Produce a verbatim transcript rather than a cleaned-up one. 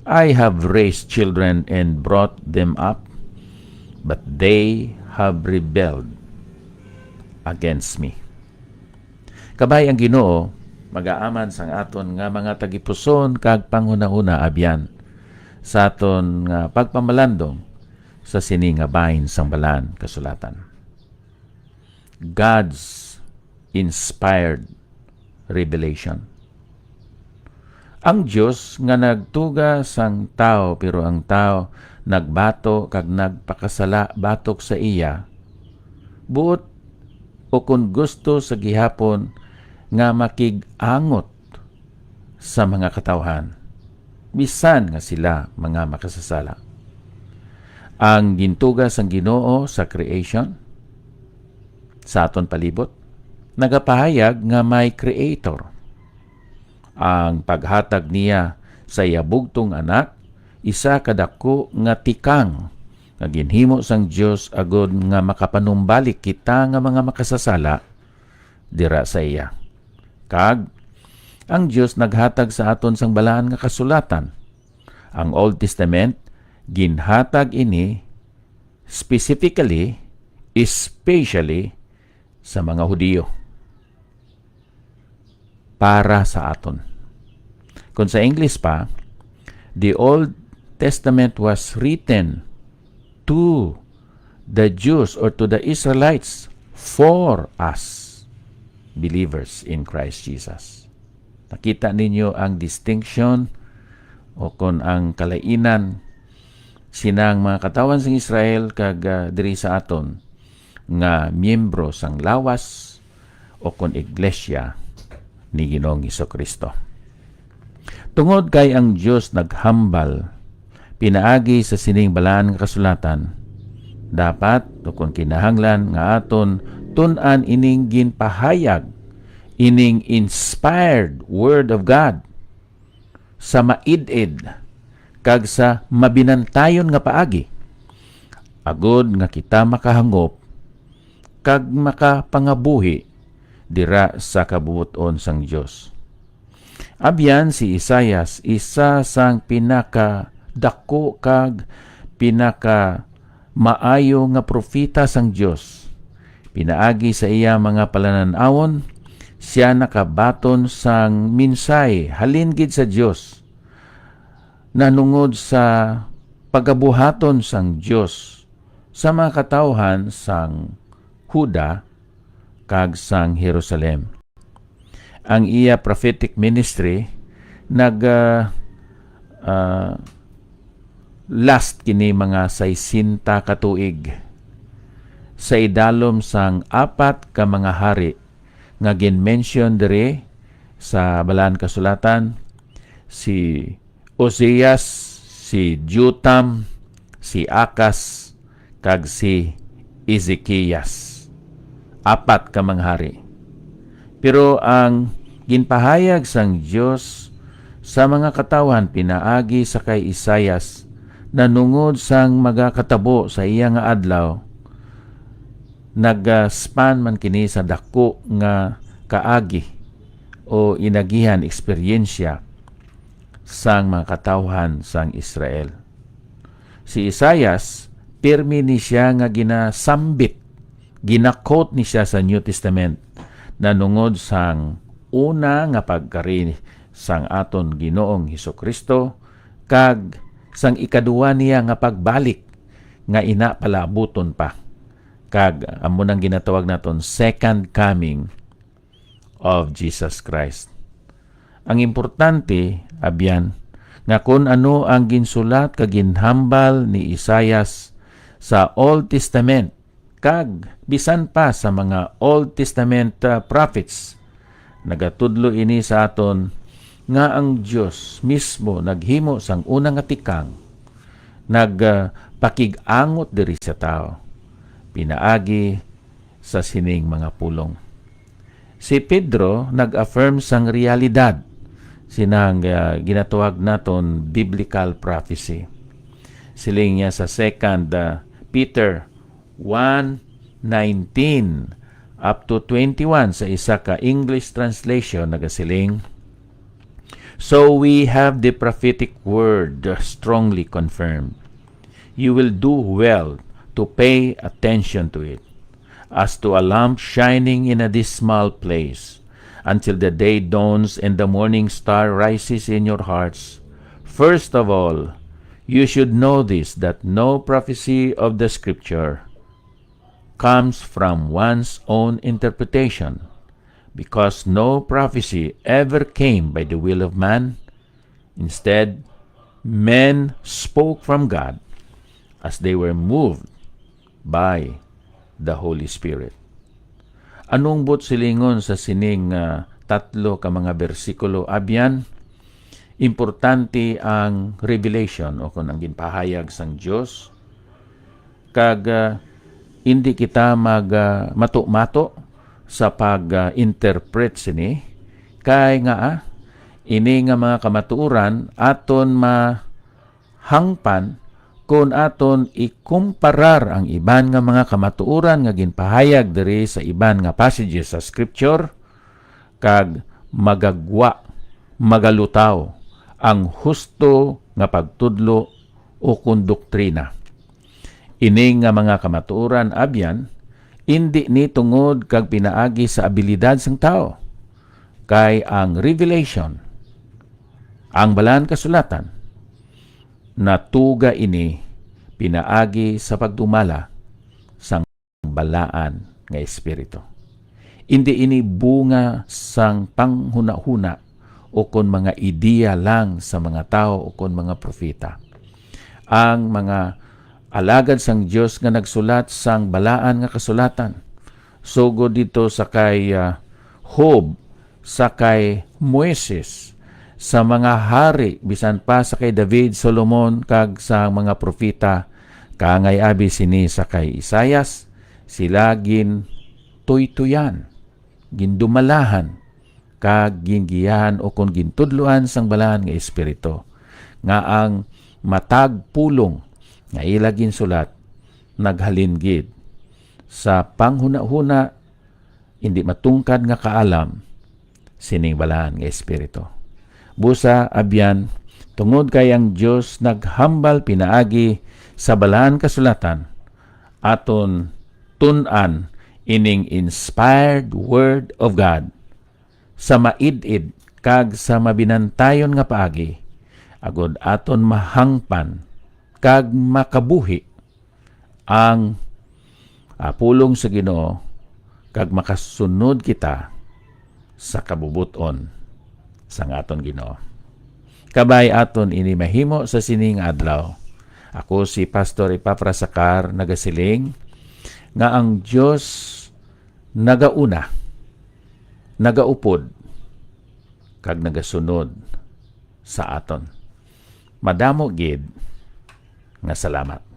I have raised children and brought them up, but they have rebelled against me. Kabay ang Ginoo magaaman sang aton nga mga tagipuson kag panghunahuna, abyan, sa aton nga pagpamalandong sa sini nga bahin sang Balaan Kasulatan. God's inspired revelation. Ang Dios nga nagtuga sang tawo, pero ang tawo nagbato kag nagpakasala batok sa iya, buot o kon gusto sa gihapon nga makig-angot sa mga katawhan, bisan nga sila mga makasasala. Ang gintuga sang Ginoo sa creation sa aton palibot nagapahayag nga may creator. Ang paghatag niya sa iya bugtong Anak, isa ka daku nga tikang nga ginhimo sang Dios agod nga makapanumbalik kita nga mga makasasala dira sa iya. Kag ang Dios naghatag sa aton sang Balaan nga Kasulatan. Ang Old Testament, ginhatag ini specifically, especially sa mga Hudiyo, para sa aton. Kung sa English pa, the Old Testament was written to the Jews or to the Israelites for us believers in Christ Jesus. Nakita ninyo ang distinction o kon ang kalainan sinang mga katawhan sang Israel kag, ah, diri sa aton nga miyembro sang lawas o kon iglesia ni Ginoong Jesu-Cristo. Tungod kay ang Dios naghambal pinaagi sa sining Balaan nga Kasulatan, dapat, o kon kinahanglan, nga aton tun-an ining ginpahayag, ining inspired Word of God, sa maid-id kag sa mabinantayon nga paagi, agod nga kita makahangop kag makapangabuhi dira sa kabubot-on sang Dios. Abyan, si Isaias, isa sang pinakadako kag pinakamaayo nga propeta sang Dios. Pinaagi sa iya mga palanan-awon, sia nakabaton sang mensahe halin gid sa Dios, nanungod sa pagabuhaton sang Dios sa mga katawhan sang Juda kag sang Jerusalem. Ang iya prophetic ministry nag, ah, ah, last kini mga sesenta ka tuig. Sa idalom sang apat ka mga hari nga gin-mention diri sa Balaan Kasulatan, si Ozias, si Jotam, si Acaz, kag si Ezekias. Apat ka mga hari. Pero ang ginpahayag sang Dios sa mga katawhan pinaagi sa kay Isaias nanungod sang magakatabo sa iya nga adlaw, nag-span man kini sa dako nga kaagi o inagihan, eksperyensya sang mga katawhan sang Israel. Si Isaias, pirmi ni siya nga ginasambit, gina-quote ni siya sa New Testament, nanungod sang una nga pagkari sang aton Ginoong Jesu-Cristo kag sang ikaduwa niya nga pagbalik, nga ina palaabuton pa, kag amo nang ginatawag naton second coming of Jesus Christ. Ang importante, abyan, nga kun ano ang ginsulat kag ginhambal ni Isaias sa Old Testament kag bisan pa sa mga Old Testament, ah, prophets, nagatudlo ini sa aton nga ang Dios mismo naghimo sang una nga tikang, nag, ah, pakig-angot diri sa tawo pinaagi sa sining mga pulong. Si Pedro nag-affirm sang realidad sinang, ah, ginatawag naton biblical prophecy. Siling niya sa Second, ah, Peter one nineteen up to twenty-one sa isa ka English translation, nagasiling, So we have the prophetic word strongly confirmed. You will do well to pay attention to it, as to a lamp shining in a dismal place, until the day dawns and the morning star rises in your hearts. First of all, you should know this, that no prophecy of the scripture comes from one's own interpretation, because no prophecy ever came by the will of man. Instead, men spoke from God as they were moved by the Holy Spirit. Anong buot silingon sa sining, ah, tatlo ka mga bersikulo, abyan? Importante ang revelation o kon ang ginpahayag sang Dios, kag, ah, indi kita mag, ah, mato-mato sa pag, ah, interpret sini, kay nga, ah, ini nga mga kamatuoran aton mahangpan kon aton ikumparar ang iban nga mga kamatuoran nga ginpahayag diri sa iban nga passages sa Scripture, kag magagwa, magalutaw ang husto nga pagtudlo o kon doktrina. Ini nga mga kamatuoran, abyan, indi ni tungod kag pinaagi sa abilidad sang tawo, kay ang revelation, ang Balaan Kasulatan, natuga ini pinaagi sa pagdumala sang Balaan nga Espiritu. Indi ini bunga sang panghunahuna o kon mga ideya lang sa mga tawo o kon mga propeta. Ang mga alagad sang Dios nga nagsulat sang Balaan nga Kasulatan, sugod didto sa kay, ah, Job, sa kay Moises, sa mga hari, bisan pa sa kay David, Solomon, kag sa mga propeta, kangay abi sini sa kay Isaias, sila gintuytoyan, gindumalahan, kag gingiyahan o kon gintudloan sang Balaan nga Espiritu, nga ang matag pulong nga ila ginsulat naghalin gid sa panghunahuna, indi matungkad nga kaalam sining Balaan nga Espiritu. Busa, abyan, tungod kay ang Dios naghambal pinaagi sa Balaan Kasulatan, aton tun-an ining inspired Word of God sa maid-id kag sa mabinantayon nga paagi, agod aton mahangpan kag makabuhi ang, ah, pulong sa Ginoo, kag makasunod kita sa kabubot-on sang aton Ginoo. Kabay aton ini mahimo sa sini nga adlaw. Ako si Pastor Epafras Sacar, nagasiling nga ang Dios nagauna, nagaupod, kag nagasunod sa aton. Madamo gid nga salamat.